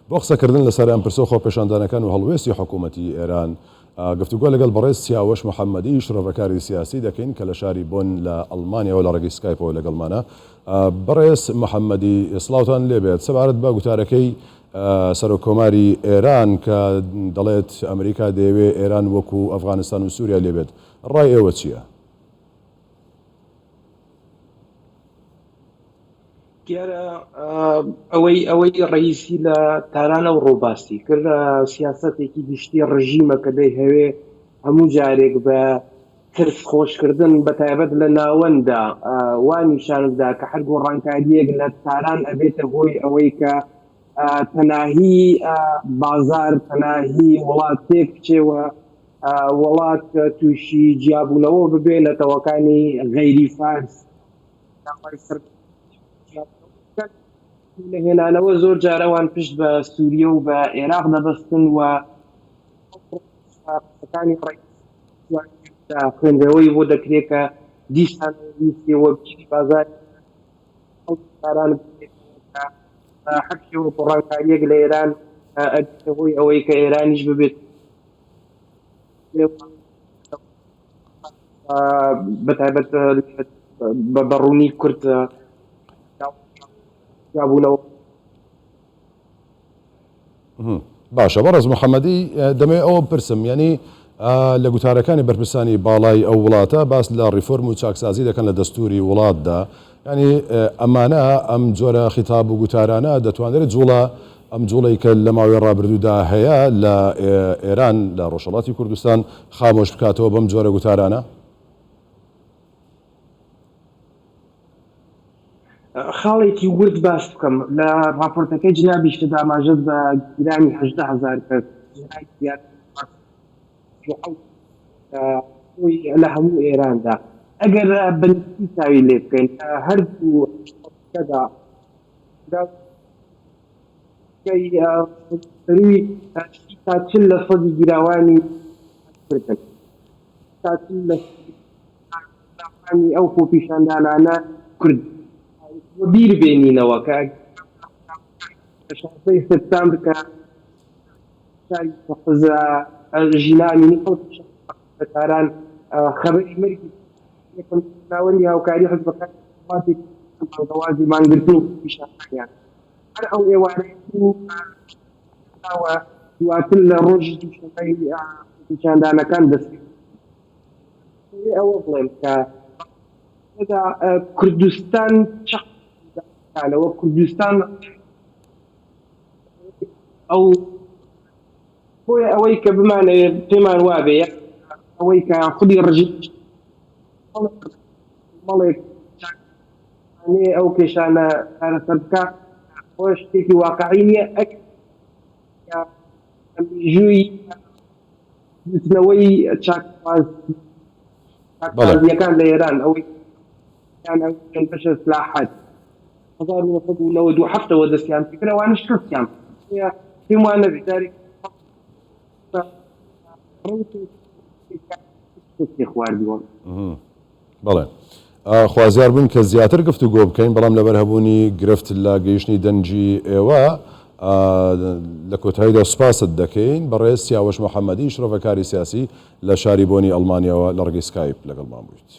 بۆ قسەکردن لەسەر ئەم پرسە و خۆپێشاندانەکان و هەڵوێستی حکوومەتی ئێران، گفتوگۆ لەگەڵ بەڕێز سیاوەش محەممەدی، شرۆڤەکاری سیاسی دەکەین کە لە شاری بۆن لە ئەڵمانیاوە لە ڕێگەی سکایپەوە لەگەڵمانە. بەڕێز محەممەدی، سڵاوتان لێبێت. سەبارەت بە گوتارەکەی سەرۆک کۆماری ئێران کە دەڵێت ئەمریکا دەیەوێت ئێران وەکو ئەفغانستان و سووریا لێبێت، ڕای ئێوە چییە؟ دیارە ئەوەی ئەوەی ڕئیسی لە تاران ئەوڕۆ باسی کرد سیاسەتێکی گشتی ڕژیمە کە دەیهەوێ هەموو جارێک بە ترس خۆشکردن بە تایبەت لە ناوەنددا وا نیشان بدا کە هەر گۆڕانکارییەک لە تاران ئەبێتە هۆی ئەوەی کە تەناهی بازار تەناهی وڵات تێک بچێ و وڵات تووشی جیابوونەوە ببێ نەتەوەکانی غەیری فارس داوای سەر لە هێنانەوە زۆر جارەوان پشت بە سووریە و بە عێراق دەبەستن و قسەکانی خوێندنەوەی بۆ دەکرێت کە دیسان وەبیری بازار تاران هەر شێوە گۆڕانکارییەک لە ئێران ئەبێتە هۆی ئەوەی کە ئێرانیش ببێت بە تایبەت بە ڕوونی کورد بوونەوە. باشە بەڕێز محەممەدی دەمەوێت ئەوە بپرسم یعنی لە گوتارەکانی بەرپرسانی باڵای ئەو وڵاتە باس لە ڕیفۆرم و چاکسازی دەکەن لە دەستوری وڵاتدا یعنی ئەمانە ئەم جۆرە خیتاب و گوتارانە دەتوانرێت جوڵە ئەم جوڵەی کە لە ماوەی ڕابردوودا هەیە لە ئێران لە ڕۆژهەڵاتی کوردستان خامۆش بکاتەوە بەم جۆرە گوتارانە؟ خاڵێکی ورد باس بکەم لە ڕاپۆرتەکەی جنابیشتدا ئاماژەت بە گیرانی 18 هەزار کەس لە هەموو ئێراندا ئەگەر بەنسبی چاوی لێ بکەین هەردوو سەرووی تا 40 لە سەدی گیراوانی کوردن تا 40 لە سەدی ئەو خۆپیشاندانانە کورد بیر بێنینەوە کە شانزەی سپتامبر کە شاری سەقز ژینا ئەمینی خەڵکی شاری تاران خەبەری مەرگی یەکەم ناوەندی هاوکاری حزبەکانی وڵاتێکی بانگەوازی مانگرتن و خۆپیشاندانیان هەر ئەو ئێوارەیە بوو دواتر لە ڕۆژی دووشەممەی خۆپیشاندانەکان دەست ئەوە بڵێم کە کوردستان چەقەوە کوردستان ئەو بۆیە ئەوەی کە بمانەوێت پێمان وابێ ئەوەی کە خودی ڕژیم مەڵێک ئەو کێشانە چارەسەر بکە ئەوە شتێکی واقعی نییە ئەک مێژووی بزووتنەوەی چاکخواز چاکسازییەکان لە ئێران ئەوەی یان بەشە سلاحات 1997 ەوە دەستیان پێکرد ئەوانە شکستیان پێم وانە جارێک شکستی خواردووە. بەڵێ. خوازیار بووین کە زیاتر گفتوگۆ بکەین، بەڵام لەبەر هەبوونی گرفت لە گەیشتنی دەنگی ئێوە، لە کۆتاییدا سوپاست دەکەین. بەڕێز سیاوەش محەمەدی، شرۆڤەکاری سیاسی لە شاری بۆنی ئەڵمانیاوە لە ڕێگەی سکایپ لەگەڵمان بوویت.